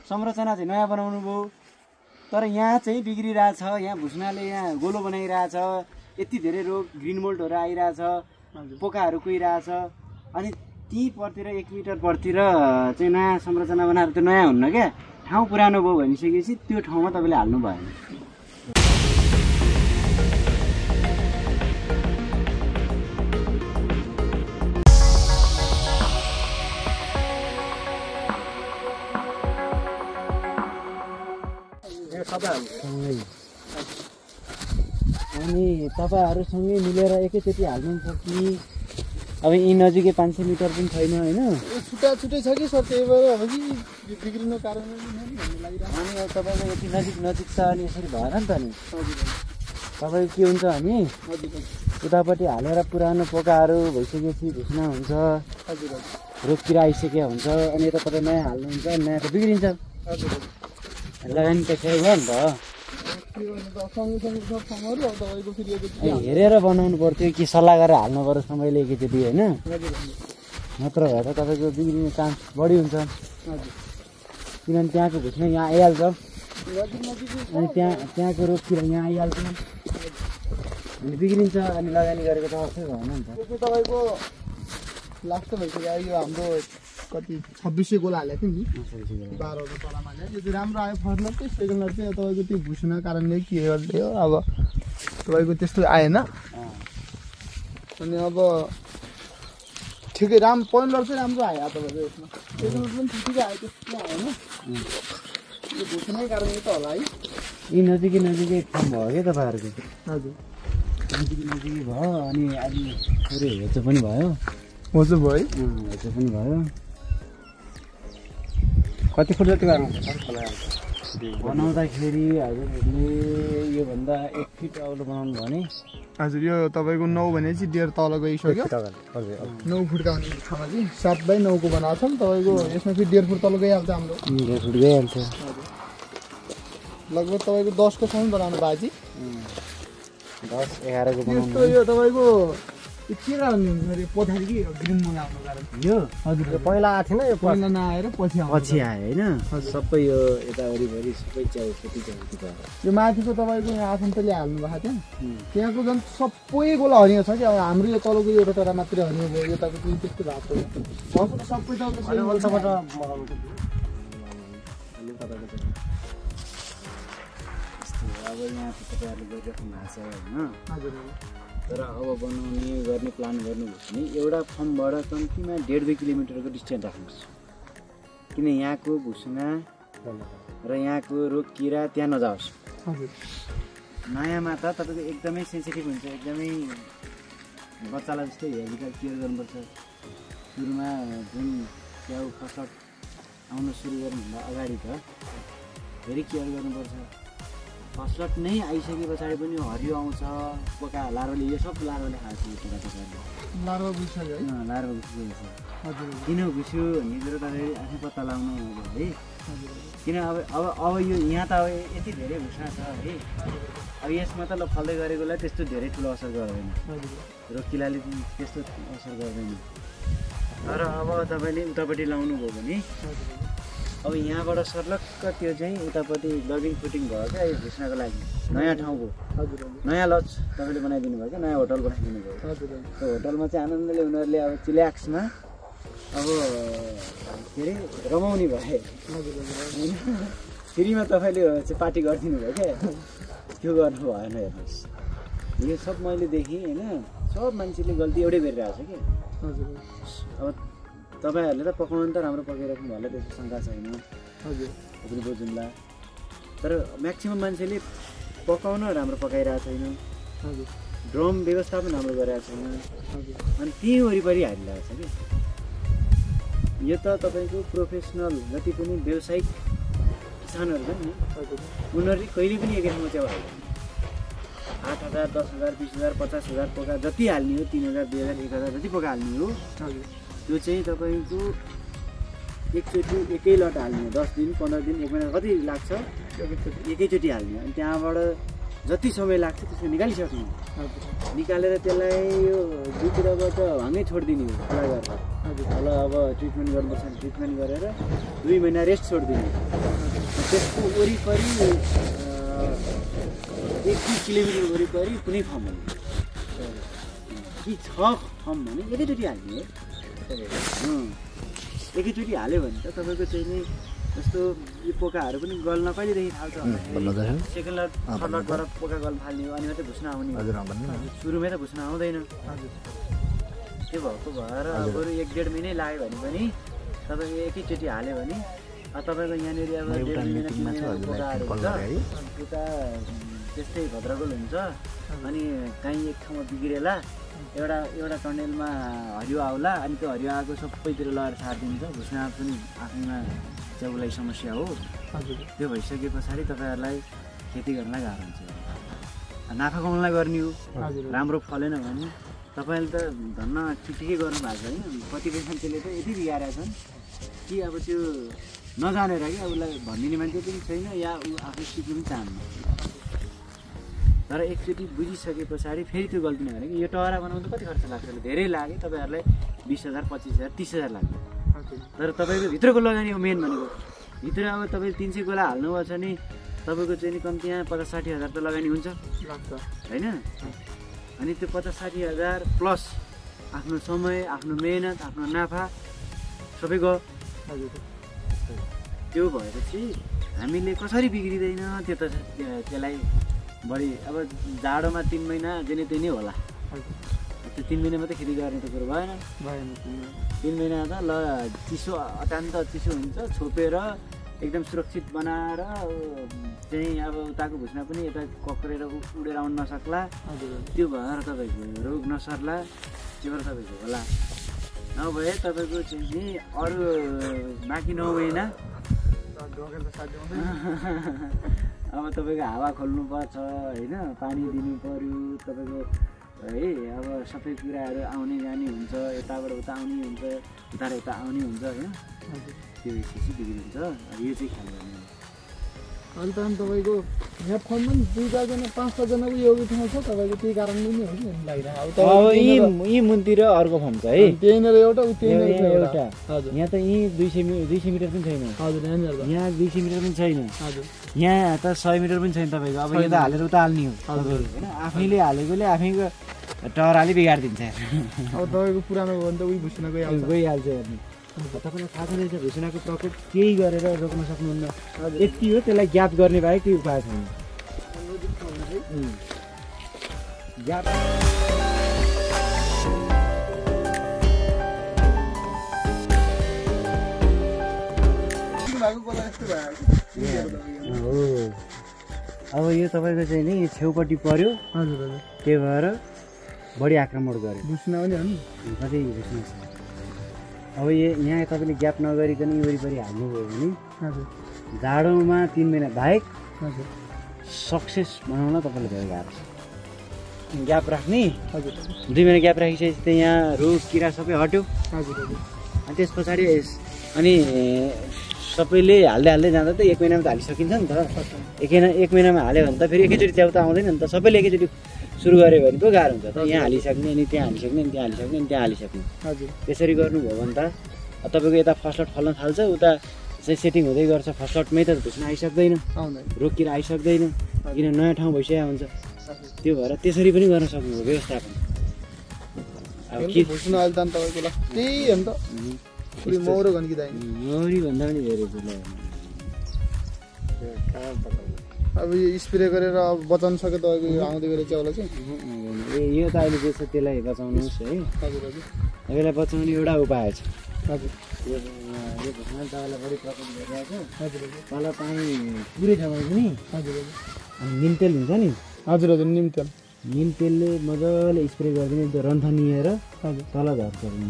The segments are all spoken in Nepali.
संरचना चाहिँ नयाँ बनाउनु भयो तर यहाँ चाहिँ बिग्रिरहेछ यहाँ भुसनाले यहाँ गोलो बनाइरहेछ यति धेरै रोग ग्रिन मोल्डहरू आइरहेछ पोकाहरू कुहिरहेछ अनि ती परतिर 1 मिटर परतिर चाहिँ नयाँ संरचना बनाएर त्यो नयाँ हुन्न क्या ठाउँ पुरानो भयो भनिसकेपछि त्यो ठाउँमा तपाईँले हाल्नु भएन अनि तपाईँहरूसँगै मिलेर एकैचोटि हाल्नुहुन्छ कि अब यी नजिकै 500 मिटर पनि छैन होइन छुट्टा छुट्टै छ कि सर त्यही भएर अब कि बिग्रिनु कारणले भन्ने लागिरहेको अनि अब तपाईँको यति नजिक छ अनि यसरी भएन नि त नि तपाईँको के हुन्छ भने उतापट्टि हालेर पुरानो पोकाहरू भइसकेपछि भुस्ना हुन्छ रोग किरा आइसकेको हुन्छ अनि यता तपाईँ नयाँ हाल्नुहुन्छ नयाँ त बिग्रिन्छ लगानी त सही भयो नि त हेरेर बनाउनु पर्थ्यो कि सल्लाह गरेर हाल्नु पर्यो समयले एकैचोटि होइन नत्र भए त तपाईँको बिग्रिने चान्स बढी हुन्छ किनभने त्यहाँको भुस्ना यहाँ आइहाल्छ अनि त्यहाँको रोग किरा यहाँ आइहाल्छ अनि बिग्रिन्छ अनि लगानी गरेको त अवश्य भएन नि त तपाईँको लास्ट भइसक्यो यो हाम्रो कति 2600 गोला हालेको थियो नि 12 तलामा हाल्यो यो चाहिँ राम्रो आयो फर्स्ट नट चाहिँ सेकेन्ड नट चाहिँ तपाईँको त्यो भुस्ना कारणले के गरिदियो अब तपाईँको त्यस्तो आएन अनि अब ठिकै पहिलो नट चाहिँ राम्रो आयो तपाईँको यसमा सेकेन्ड नट पनि ठिकै आयो त्यस्तो आएन यो भुस्नै कारणले त होला है यी नजिकै ठाउँ भयो क्या तपाईँहरूको हजुर नजिकै भयो अनि अलि थोरै हेर्छ पनि भयो होचो भयो है हेर्छ पनि भयो कति फुट जति बनाउँदाखेरि हजुरहरूले योभन्दा 1 फिट अग्लो बनाउनु भने हजुर यो तपाईँको 9 भनेपछि 1.5 तल गइसक्यो 9 फुटका ठाउँमा चाहिँ 7 बाई 9 को बनाएको छ नि तपाईँको यसमा फेरि 1.5 फुट तल गइहाल्छ हाम्रो 1.5 फुट गइहाल्छ लगभग तपाईँको 10 को सम्म बनाउनु बाजी 10-11 को बनाउनु यो तपाईँको के कारण पछाडि कि ग्रिन मोल आउनु कारण यो हजुर पहिला आएको थिएन यो पहिला नआएर पछि आयो होइन सबै यो यता वरिपरि सबै खेती यो माथिको तपाईँको यहाँ आसन्तले हाल्नु भएको थियो त्यहाँको झन् सबै गोला हरियो छ कि अब हाम्रो यो तलको एउटा टरा मात्रै हरियो भयो यताको चाहिँ त्यस्तो भएको छैन सबै अब यहाँ तपाईँहरूले गरिराख्नु भएको छ होइन तर अब बनाउने गर्ने प्लान गर्नुभयो भने एउटा फर्मबाट कम्तीमा 1.5-2 किलोमिटरको डिस्टेन्स राख्नुहोस् किन यहाँको भुसना र यहाँको रोग किरा त्यहाँ नजाओस् नयाँमा त तपाईँको एकदमै सेन्सिटिभ हुन्छ एकदमै बच्चालाई जस्तै हेरेर केयर गर्नुपर्छ सुरुमा जुन च्याउ फसट आउन सुरु गर्नुभन्दा अगाडि त धेरै केयर गर्नुपर्छ फसलट नै आइसके पछाडि पनि हरियो आउँछ पोका लार्वाले यो सब लार्वाले खाएको छ पोका तपाईँहरूले लार्वा घुस्यो है लार्वा घुसिरहेको छ किन घुस्यो भन्ने कुरो तपाईँले आफै पत्ता लगाउनु है किन अब यो यहाँ त अब यति धेरै घुस्ना छ है अब यसमा त ल फल्दै गरेकोलाई त्यस्तो धेरै ठुलो असर गर्दैन रोकिलाले त्यस्तो असर गर्दैन तर अब तपाईँले उतापट्टि लाउनु भयो भने अब यहाँबाट सर्लक्क त्यो चाहिँ उतापट्टि लगिङ फुटिङ भयो क्या यो घुस्नको लागि नयाँ ठाउँको नयाँ लज तपाईँले बनाइदिनु भयो क्या नयाँ होटल बनाइदिनु भयो त्यो होटलमा चाहिँ आनन्दले उनीहरूले अब चिल्याक्समा अब के अरे रमाउने भए होइन फ्रीमा तपाईँले चाहिँ पार्टी गरिदिनु भयो क्या त्यो गर्नु भएन हेर्नुहोस् यो सब मैले देखेँ होइन सब मान्छेले गल्ती एउटै गरिरहेको छ कि अब तपाईँहरूले त पकाउनु त राम्रो पकाइराख्नु होला त्यस्तो शङ्का छैन पनि बुझ्नुला तर म्याक्सिमम् मान्छेले पकाउन राम्रो पकाइरहेको छैन ड्रम व्यवस्थापन राम्रो गरिरहेको छैन अनि त्यहीँ वरिपरि हालिरहेको छ कि यो त तपाईँको प्रोफेसनल जति पनि व्यावसायिक किसानहरू छन् नि उनीहरूले कहिले पनि एकै ठाउँमा च्याउ हाल्दैन 8,000 10,000 20,000 50,000 पोका जति हाल्ने हो 3,000 2,000 1,000 जति पोका हाल्ने हो त्यो चाहिँ तपाईँको एकचोटि एकै लट हाल्ने 10 दिन 15 दिन 1 महिना कति लाग्छ एकैचोटि हाल्ने अनि त्यहाँबाट जति समय लाग्छ त्यसमा निकालिसक्नु निकालेर त्यसलाई यो दुईतिरबाट भाङ्गै छोडिदिने हो खुला गरेर तल अब ट्रिटमेन्ट गर्नुपर्छ ट्रिटमेन्ट गरेर 2 महिना रेस्ट छोडिदिने त्यसको वरिपरि 1 किलोमिटर वरिपरि कुनै फर्म हुने कि छ फर्म भने एकैचोटि हाल्ने हो एकैचोटि हाल्यो भने त तपाईँको चाहिँ नि जस्तो यो पोकाहरू पनि गल्न कहिलेदेखि थाल्छ सेकेन्ड थर्डबाट पोका गल्न थाल्ने हो अनि मात्रै भुस्न आउने सुरुमै त भुस्न आउँदैन त्यो भएको भएर बरु 1-1.5 महिनै लाग्यो भने पनि तपाईँको एकैचोटि हाल्यो भने तपाईँको यहाँनिर अब 1.5 महिना पोकाहरू हुन्छ उता त्यस्तै भद्रगोल हुन्छ अनि काहीँ एक ठाउँमा बिग्रेला एउटा टनेलमा हरियो आउला अनि त्यो हरियो आएको सबैतिर लगाएर छाडिदिन्छ भुस्ना पनि आफैमा चाहिँ उसलाई समस्या हो त्यो भइसके पछाडि तपाईँहरूलाई खेती गर्नलाई गाह्रो हुन्छ नाफा कमाउनलाई गर्ने हो राम्रो फलेन भने तपाईँले त धन्न ठिकै गर्नु भएको छ होइन कतिपय मान्छेले त यति बिगारेका छन् कि अब त्यो नजानेर कि अब उसलाई भनिदिने मान्छे पनि छैन या ऊ आफू सिक्नु पनि चाहन्न तर एकचोटि बुझिसके पछाडि फेरि त्यो गल्ती नगरे कि यो टहरा बनाउँदा कति खर्च लाग्छ धेरै लाग्यो तपाईँहरूलाई 20,000 25,000 30,000 लाग्छ तर तपाईँको भित्रको लगानी हो मेन भनेको भित्र अब तपाईँले 300 गोला हाल्नुभएको छ नि तपाईँको चाहिँ नि कम्ती यहाँ 50-60 हजार त लगानी हुन्छ होइन अनि त्यो 50-60 हजार प्लस आफ्नो समय आफ्नो मेहनत आफ्नो नाफा सबै गयो त्यो भएपछि हामीले कसरी बिग्रिँदैन त्यो त त्यसलाई बढी अब जाडोमा 3 महिना जेने तेने होला त्यो 3 महिना मात्रै खेती गर्ने त कुरो भएन 3 महिना त ल चिसो अत्यन्त चिसो हुन्छ छोपेर एकदम सुरक्षित बनाएर चाहिँ अब उताको भुस्ना पनि यता कक्रेर उडेर आउन नसक्ला त्यो भएर तपाईँको रोग नसर्ला त्यो भएर तपाईँको होला नभए तपाईँको चाहिँ अरू बाँकी 9 महिना अब तपाईँको हावा खोल्नुपर्छ होइन पानी दिनु पर्यो तपाईँको है अब सबै कुराहरू आउने जाने हुन्छ यताबाट उता आउने हुन्छ उताबाट यता आउने हुन्छ होइन त्यो चाहिँ बिग्रिन्छ यो चाहिँ ख्याल गर्ने अन्त तपाईँको यहाँ फर्ममा 2-4जना 5-6जनाको यो ठाउँ छ तपाईँको त्यही कारणले नै हो कि लागिरहेको अब यी मुनतिर अर्को फर्म छ है त्यहीँनिर एउटा एउटा यहाँ त यहीँ 200 मिटर पनि छैन हजुर यहाँ 200 मिटर पनि छैन हजुर यहाँ त 100 मिटर पनि छैन तपाईँको अब यहाँ त हालेर उता हाल्ने हो होइन आफैले हालेकोले आफैको टहराले बिगारिदिन्छ अब तपाईँको पुरानो हो भने त उही भुस्ना गइहाल्छ हेर्नु तपाईँलाई थाहा छैन भुस्नाको प्रकोप केही गरेर रोक्न सक्नुहुन्न यति हो त्यसलाई ग्याप गर्ने बाहेक केही उपाय छैन ग्याप अब यो तपाईँको चाहिँ नि छेउपट्टि पर्यो हजुर हजुर त्यही भएर बढी आक्रमण गर्यो भुस्ना पनि हो नि कतै भुस्ना छ अब यहाँ तपाईँले ग्याप नगरिकन वरिपरि हाल्नुभयो भने जाडोमा 3 महिना बाहेक सक्सेस बनाउन तपाईँले धेरै गाह्रो छ ग्याप राख्ने 2 महिना ग्याप राखिसकेपछि त यहाँ रोग किरा सबै हट्यो अनि त्यस पछाडि अनि सबैले हाल्दै जाँदा त 1 महिनामा त हालिसकिन्छ नि त 1 महिनामा हाल्यो भने त फेरि एकैचोटि च्याउ त आउँदैन नि त सबैले एकैचोटि सुरु गऱ्यो भने पो गाह्रो हुन्छ त यहाँ हालिसक्ने अनि त्यहाँ हालिसक्ने अनि त्यहाँ हालिसक्ने अनि त्यहाँ हालिसक्ने त्यसरी गर्नुभयो भने त तपाईँको यता फर्स्ट लट फल्न थाल्छ उता चाहिँ सेटिङ हुँदै गर्छ फर्स्ट लटमै त भुस्न आइसक्दैन रोकिएर आइसक्दैन किन नयाँ ठाउँ भइसकेको हुन्छ त्यो भएर त्यसरी पनि गर्न सक्नुभयो व्यवस्थापन अब के भुस्न अहिले त तपाईँको ल त्यही हो नि त पुरै मौरो गन्किँदैन मौरी भन्दा पनि धेरै ठुलो अब यो स्प्रे गरेर अब बचाउन सक्यो तपाईँको यो आउँदै गरेको च्याउलाई चाहिँ यो त अहिले जे छ त्यसलाई बचाउनुहोस् है हजुर हजुर यसलाई बचाउने एउटा उपाय छ हजुर यो भुस्ना तपाईँलाई बढी प्रकोप गरिरहेको छ हजुर हजुर तल पानी पुरै छ भने पनि हजुर हजुर अनि निम तेल हुन्छ नि हजुर हजुर निम तेलले मजाले स्प्रे गरिदिने त्यो रन्थनिएर हजुर तल झर्छ होइन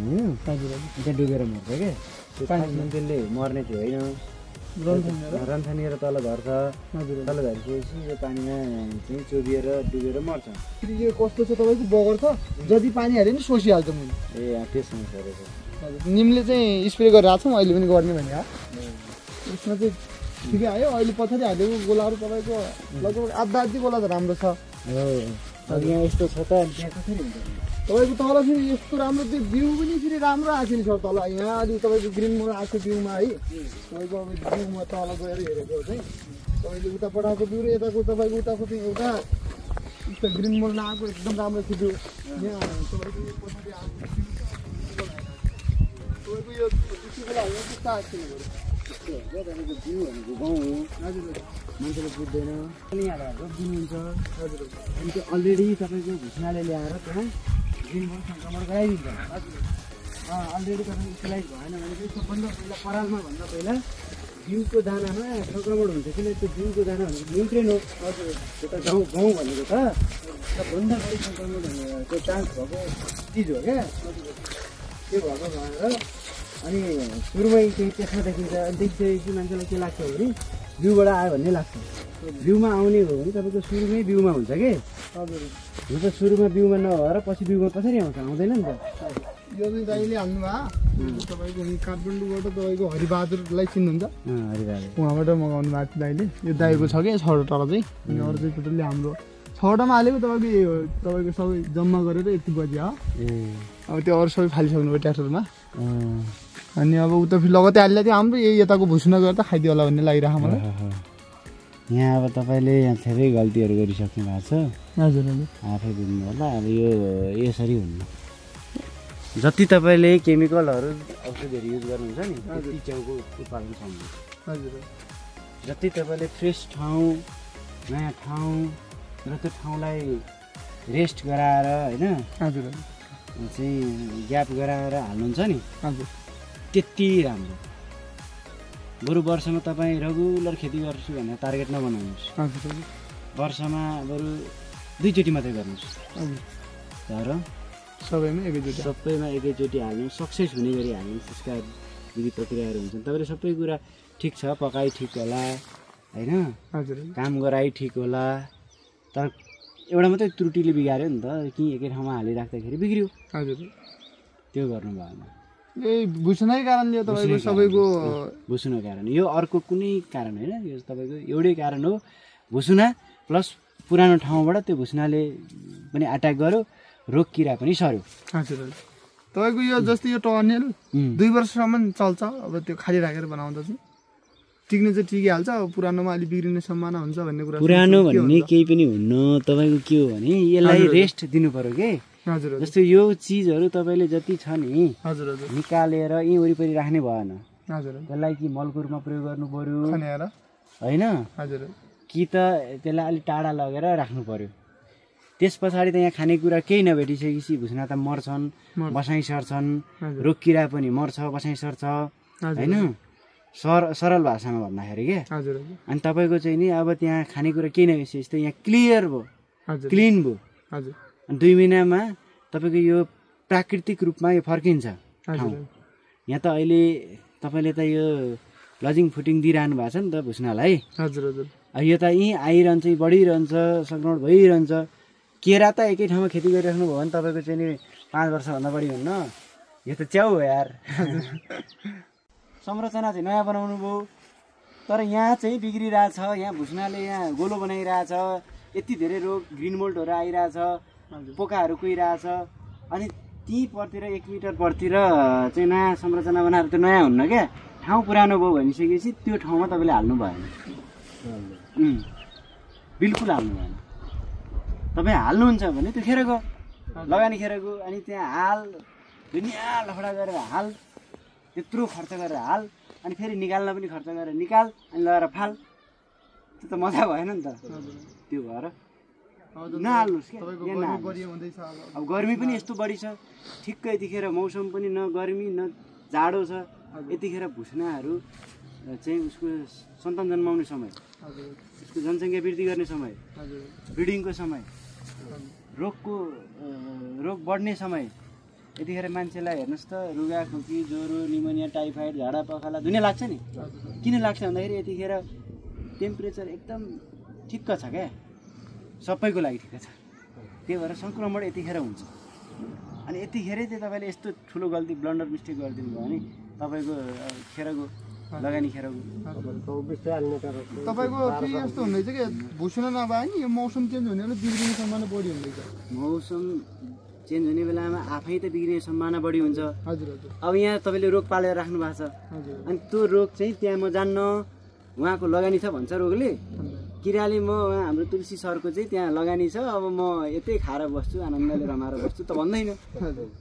हजुर हजुर त्यहाँ डुबेर मर्छ क्या त्यो निम तेलले मर्ने थियो होइन रन्थनिएर तल झर्छ हजुर तल झरिसकेपछि यो पानीमा चाहिँ चोबिएर डुबेर मर्छ यो कस्तो छ तपाईँको बगर छ जति पानी हाल्यो नि सोसिहाल्छ मैले ए त्यो समस्या रहेछ हजुर निमले चाहिँ स्प्रे गरिरहेको छौँ अहिले पनि गर्ने भने यसमा चाहिँ ठिकै आयो अहिले पछाडि हालेको गोलाहरू तपाईँको लगभग आधा गोला त राम्रो छ अब यहाँ यस्तो छ त त्यहाँ कसरी हुन्छ तपाईँको तल फेरि यस्तो राम्रो त्यो बिउ पनि फेरि राम्रो आएको छ नि सर तल यहाँ अलि तपाईँको ग्रिन मोड आएको बिउमा है तपाईँको अब बिउमा तल गएर हेरेको चाहिँ तपाईँले उता पठाएको बिउ र यताको तपाईँको उताको चाहिँ एउटा यस्तो ग्रिन मोड नआएको एकदम राम्रो छ बिउ यहाँ तपाईँको यो पछाडि आएको तपाईँको यो गोला हाल्नु त्यस्तो आएको छैन तपाईँको बिउ भनेको गाउँ हो हजुर मान्छेले बुझ्दैन अनि यहाँ रोपिदिनुहुन्छ हजुर अनि त्यो अलरेडी तपाईँको भुसनाले ल्याएर त्यहाँ दिनभर सङ्क्रमण गराइदिन्छ अलरेडी तपाईँको युटिलाइज भएन भने चाहिँ सबभन्दा पहिला परालमा भन्दा पहिला बिउको दानामा सङ्क्रमण हुन्छ किन त्यो बिउको दाना भनेको न्युट्रेन हो हजुर त्यो त गाउँ भनेको त सबभन्दा बढी सङ्क्रमण त्यो चान्स भएको चिज हो क्या त्यो भएको भएर अनि सुरुमै केही त्यसमा देखिन्छ अनि देखिसकेपछि मान्छेलाई के लाग्छ भने बिउबाट आयो भन्ने लाग्छ बिउमा आउने हो भने तपाईँको सुरुमै बिउमा हुन्छ कि हजुर हुन त सुरुमा बिउमा नभएर पछि बिउमा कसरी आउँछ आउँदैन नि त यो चाहिँ दाइले हाल्नुभयो तपाईँको काठमाडौँबाट तपाईँको हरिबहादुरलाई चिन्नुहुन्छ हरिबहादुर उहाँबाट मगाउनु भएको थियो दाइले यो दाइको छ क्या छवटा तल चाहिँ अनि अरू चाहिँ टोटल्ली हाम्रो छवटामा हालेको तपाईँको यो तपाईँको सबै जम्मा गरेर यति बजी हो अब त्यो अरू सबै फालिसक्नु भयो ट्र्याक्टरमा अनि अब उता फेरि लगतै हाल्दा चाहिँ हाम्रो यही यताको भुस्न गरेर खाइदियो होला भन्ने लागिरहेको मलाई यहाँ अब तपाईँले यहाँ धेरै गल्तीहरू गरिसक्नु भएको छ हजुर हजुर आफै बुझ्नु होला अब यो यसरी हुन्न जति तपाईँले केमिकलहरू औषधीहरू युज गर्नुहुन्छ नि त्यति च्याउको उत्पादन सम्भव हजुर जति तपाईँले फ्रेस ठाउँ नयाँ ठाउँ र त्यो ठाउँलाई रेस्ट गराएर होइन हजुर चाहिँ ग्याप गराएर हाल्नुहुन्छ नि हजुर त्यति राम्रो बरु वर्षमा तपाईँ रेगुलर खेती गर्छु भनेर टार्गेट नबनाउनुहोस् हजुर वर्षमा बरु 2 चोटि मात्रै गर्नुहोस् हजुर तर सबैमा एकैचोटि सबैमा एकैचोटि हाल्नु सक्सेस हुने गरी हाल्नु त्यसका विधि प्रक्रियाहरू हुन्छन् तपाईँले सबै कुरा ठिक छ पकाइ ठिक होला होइन हजुर काम गराइ ठिक होला तर एउटा मात्रै त्रुटिले बिगार्यो नि त कि एकै ठाउँमा हालिराख्दाखेरि बिग्रियो हजुर त्यो गर्नु भएन यही भुस्नै कारणले तपाईँको सबैको भुसुना कारण यो अर्को कुनै कारण होइन यो तपाईँको एउटै कारण हो भुसुना प्लस पुरानो ठाउँबाट त्यो भुसुनाले पनि अट्याक गर्यो रोग किरा पनि सर्यो हजुर हजुर तपाईँको यो जस्तै यो टर्नेल 2 वर्षसम्म चल्छ अब त्यो खाली राखेर बनाउँदा चाहिँ टिक्ने चाहिँ टिकिहाल्छ अब पुरानोमा अलिक बिग्रिने सम्भावना हुन्छ भन्ने कुरा पुरानो भन्ने केही पनि हुन्न तपाईँको के हो भने यसलाई रेस्ट दिनु पर्यो कि हजुर जस्तो यो चिजहरू तपाईँले जति छ नि हजुर हजुर निकालेर यहीँ वरिपरि राख्ने भएन हजुर त्यसलाई कि मलको रूपमा प्रयोग गर्नु पर्यो खनेर होइन हजुर कि त त्यसलाई अलिक टाढा लगेर राख्नु पर्यो त्यस पछाडि त यहाँ खानेकुरा केही नभेटिसकेपछि भुसुना त मर्छन् बसाइ सर्छन् रोग किरा पनि मर्छ बसाइ सर्छ होइन सरल भाषामा भन्दाखेरि के हजुर अनि तपाईँको चाहिँ नि अब त्यहाँ खानेकुरा केही नभएपछि त यहाँ क्लियर भयो हजुर क्लिन भयो हजुर अनि 2 महिनामा तपाईँको यो प्राकृतिक रूपमा यो फर्किन्छ ठाउँ यहाँ त अहिले तपाईँले त यो लजिङ फुटिङ दिइरहनु भएको छ नि त भुसुनालाई हजुर हजुर यो त यहीँ आइरहन्छ बढिरहन्छ सङ्क्रमण भइरहन्छ केरा त एकै ठाउँमा खेती गरिराख्नु भयो भने तपाईँको चाहिँ नि 5 वर्षभन्दा बढी हुन्न यो त च्याउ हो यार संरचना चाहिँ नयाँ बनाउनु भयो तर यहाँ चाहिँ बिग्रिरहेछ यहाँ भुसुनाले यहाँ गोलो बनाइरहेछ यति धेरै रोग ग्रिन मोल्टहरू आइरहेछ पोकाहरू कुहिरहेछ अनि ती परतिर 1 मिटर परतिर चाहिँ नयाँ संरचना बनाएर त्यो नयाँ हुन्न क्या ठाउँ पुरानो भयो भनिसकेपछि त्यो ठाउँमा तपाईँले हाल्नु भएन बिल्कुल हाल्नु भएन तपाईँ हाल्नुहुन्छ भने त्यो खेरको लगानी खेरको अनि त्यहाँ हाल दुनियाँ लफडा गरेर हाल त्यत्रो खर्च गरेर हाल अनि फेरि निकाल्न पनि खर्च गरेर निकाल अनि लगाएर फाल त्यो त मजा भएन नि त त्यो भएर नहाल्नुहोस् क्या अब गर्मी पनि यस्तो बढी छ ठिक्कै यतिखेर मौसम पनि न गर्मी न जाडो छ यतिखेर भुसुनाहरू चाहिँ उसको सन्तान जन्माउने समय उसको जनसङ्ख्या वृद्धि गर्ने समय ब्रिडिङको समय रोग बढ्ने समय यतिखेर मान्छेलाई हेर्नुहोस् त रुगा खोकी ज्वरो निमोनिया टाइफाइड झाडा पखाला दुनियाँ लाग्छ नि किन लाग्छ भन्दाखेरि यतिखेर टेम्परेचर एकदम ठिक्क छ क्या सबैको लागि ठिक्क छ त्यही भएर सङ्क्रमण यतिखेर हुन्छ अनि यतिखेरै चाहिँ तपाईँले यस्तो ठुलो गल्ती ब्लन्डर मिस्टेक गरिदिनु भयो भने तपाईँको खेरको लगानी खेर तपाईँको के यस्तो हुँदैछ कि भुसुन नभए नि यो मौसम चेन्ज हुने बेला बिग्रिने सम्भावना बढी हुँदैछ मौसम चेन्ज हुने बेलामा आफै त बिग्रिने सम्भावना बढी हुन्छ हजुर हजुर अब यहाँ तपाईँले रोग पालेर राख्नु भएको छ हजुर अनि त्यो रोग चाहिँ त्यहाँ म जान्न उहाँको लगानी छ भन्छ रोगले किराले म हाम्रो तुलसी सरको चाहिँ त्यहाँ लगानी छ अब म यतै खाएर बस्छु आनन्दले रमाएर बस्छु त भन्दैन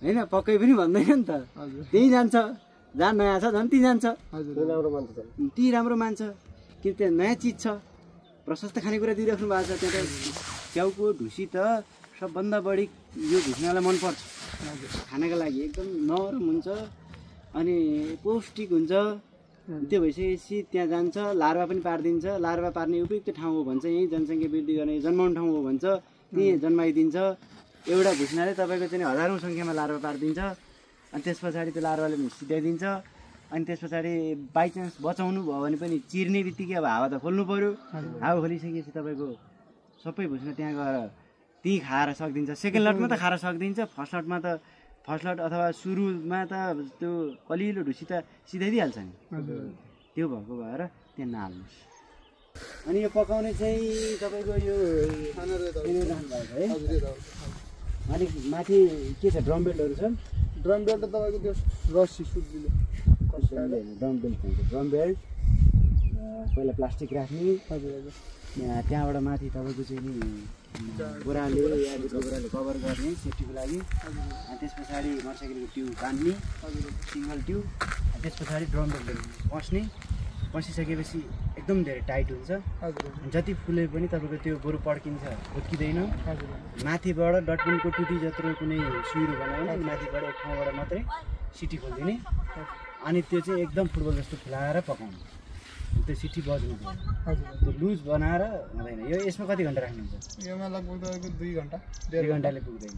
होइन पक्कै पनि भन्दैन नि त त्यहीँ जान्छ जहाँ नयाँ छ झन् ती जान्छ ती राम्रो मान्छ कि त्यहाँ नयाँ चिज छ प्रशस्त खानेकुरा दिइराख्नु भएको छ त्यहाँ त च्याउको ढुसी त सबभन्दा बढी यो भुस्नालाई मनपर्छ खानाको लागि एकदम नरम हुन्छ अनि पौष्टिक हुन्छ त्यो भइसकेपछि त्यहाँ जान्छ लार्वा पनि पारिदिन्छ लार्वा पार्ने उपयुक्त ठाउँ हो भन्छ यहीँ जनसङ्ख्या वृद्धि गर्ने जन्माउने ठाउँ हो भन्छ त्यहीँ जन्माइदिन्छ एउटा भुस्नाले तपाईँको चाहिँ हजारौँ सङ्ख्यामा लार्वा पारिदिन्छ अनि त्यस पछाडि त्यो लार्वाले सिध्याइदिन्छ अनि त्यस पछाडि बाइचान्स बचाउनु भयो भने पनि चिर्ने बित्तिकै अब हावा त खोल्नु पऱ्यो हावा खोलिसकेपछि तपाईँको सबै भुस्ना त्यहाँ गएर त्यहीँ खाएर सकिदिन्छ सेकेन्ड लटमा त खाएर सकिदिन्छ फर्स्ट लट अथवा सुरुमा त त्यो कलिलो ढुसी त सिधाइदिइहाल्छ नि त्यो भएको भएर त्यहाँ नहाल्नुहोस् अनि यो पकाउने चाहिँ तपाईँको यो है अलिक माथि के छ ड्रम बेल्टहरू छ ड्रम बेल्ट त तपाईँको त्यो रस्सी सुत्दिलो ड्रम बेल्ट ड्रम बेल्ट पहिला प्लास्टिक राख्ने हजुर हजुर त्यहाँबाट माथि तपाईँको चाहिँ नि बोराले कभर गर्ने सेफ्टीको लागि अनि त्यस पछाडि मोटरसाइकलको ट्युब बान्ने सिङ्गल ट्युब त्यस पछाडि ड्रम बेल्ट पस्ने पसिसकेपछि एकदम धेरै टाइट हुन्छ जति फुले पनि तपाईँको त्यो बरु पड्किन्छ हुत्किँदैन माथिबाट डटपिनको टुटी जत्रो कुनै सुइरो बनाउने माथिबाट एक ठाउँबाट मात्रै सिटी खोलिदिने अनि त्यो चाहिँ एकदम फुटबल जस्तो फुलाएर पकाउने त्यो सिटी बज्नु त्यो लुज बनाएर हुँदैन यो यसमा कति घन्टा राख्नुहुन्छ यसमा लगभग तपाईँको 2 घन्टा 1.5 घन्टाले पुग्दैन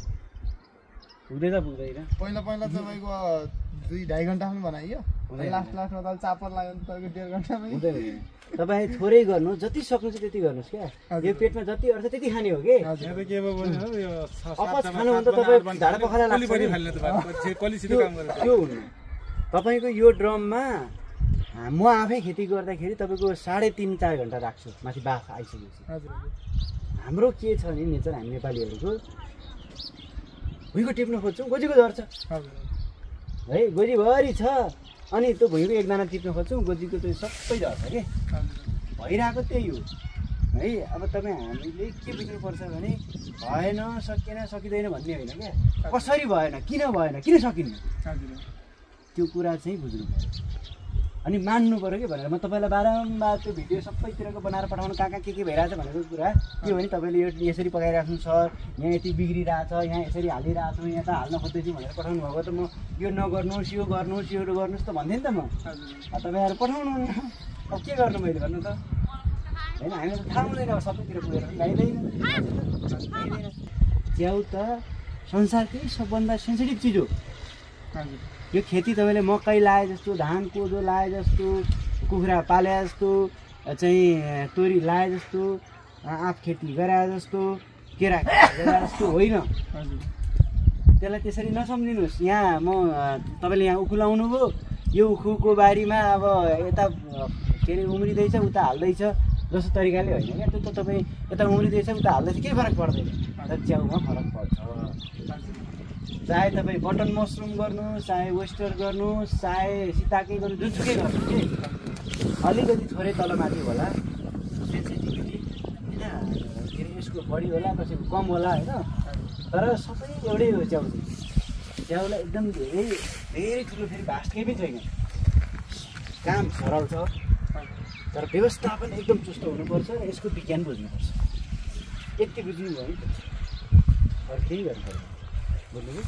पुग्दै त पुग्दैन पहिला तपाईँको 2-2.5 घन्टा पनि बनाइयो लास्टमा त चापर लाग्यो भने तपाईँको 1.5 घन्टामै हुँदैन तपाईँ थोरै गर्नु जति सक्नुहुन्छ त्यति गर्नुहोस् क्या यो पेटमा जति अर्थी त्यति खाने हो कि अपच खानु भने त तपाईँ ढाडा पखाला लाग्छ त्यो हुनु तपाईँको यो ड्रममा म आफै खेती गर्दाखेरि तपाईँको 3.5-4 घन्टा राख्छु माथि बाफ आइसकेपछि हाम्रो के छ नि नेचर हामी नेपालीहरूको भुइँको टिप्न खोज्छौँ गोजीको झर्छ है गोजीभरि छ अनि त्यो भुइँको एकजना टिप्न खोज्छौँ गोजीको त्यो सबै झर्छ कि भइरहेको त्यही हो है अब तपाईँ हामीले के बुझ्नुपर्छ भने भएन सकिएन सकिँदैन भन्ने होइन क्या कसरी भएन किन सकिन्न त्यो कुरा चाहिँ बुझ्नु पर्यो अनि मान्नु पऱ्यो कि भनेर म तपाईँलाई बारम्बार त्यो भिडियो सबैतिरको बनाएर पठाउनु कहाँ के भइरहेछ भनेको कुरा के भने तपाईँले यो यसरी पकाइराख्नु सर यहाँ यति बिग्रिरहेछ यहाँ यसरी हालिरहेको छु यहाँ त हाल्न खोज्दैछु भनेर पठाउनु भएको त म यो नगर्नुहोस् यो गर्नुहोस् त भन्थेँ नि त म तपाईँहरू पठाउनु अब के गर्नु मैले भन्नु त होइन हामीलाई त थाहा हुँदैन अब सबैतिर पुगेर गाइँदैन च्याउ त संसारकै सबभन्दा सेन्सिटिभ चिज हो यो खेती तपाईँले मकै लाए जस्तो धान कोदो लाए जस्तो कुखुरा पाले जस्तो चाहिँ तोरी लाए जस्तो आँप खेती गराए जस्तो केरा गराए जस्तो होइन त्यसलाई त्यसरी नसम्झिनुहोस् यहाँ म तपाईँले यहाँ उखु लाउनु भयो यो उखुको बारीमा अब यता के अरे उम्रिँदैछ उता हाल्दैछ जस्तो तरिकाले होइन क्या त्यो त तपाईँ यता उम्रिँदैछ उता हाल्दैछ केही फरक पर्दैन तर च्याउमा फरक पर्छ चाहे तपाईँ बटन मसरुम गर्नुहोस् चाहे वेस्टर गर्नुहोस् चाहे सिताकै गर्नु जुनसुकै गर्नु कि अलिकति थोरै तलमाथि होला सेन्सिटिभिटी होइन के अरे यसको बढी होला कसैको कम होला होइन तर सबै एउटै हो च्याउलाई एकदम धेरै ठुलो फेरि भास्ट केही पनि छैन काम सरल छ तर व्यवस्थापन एकदम चुस्त हुनुपर्छ यसको विज्ञान बुझ्नुपर्छ यति बुझ्नुभयो नि त अरू केही गर्नु पर्दैन बुझ्नुभयो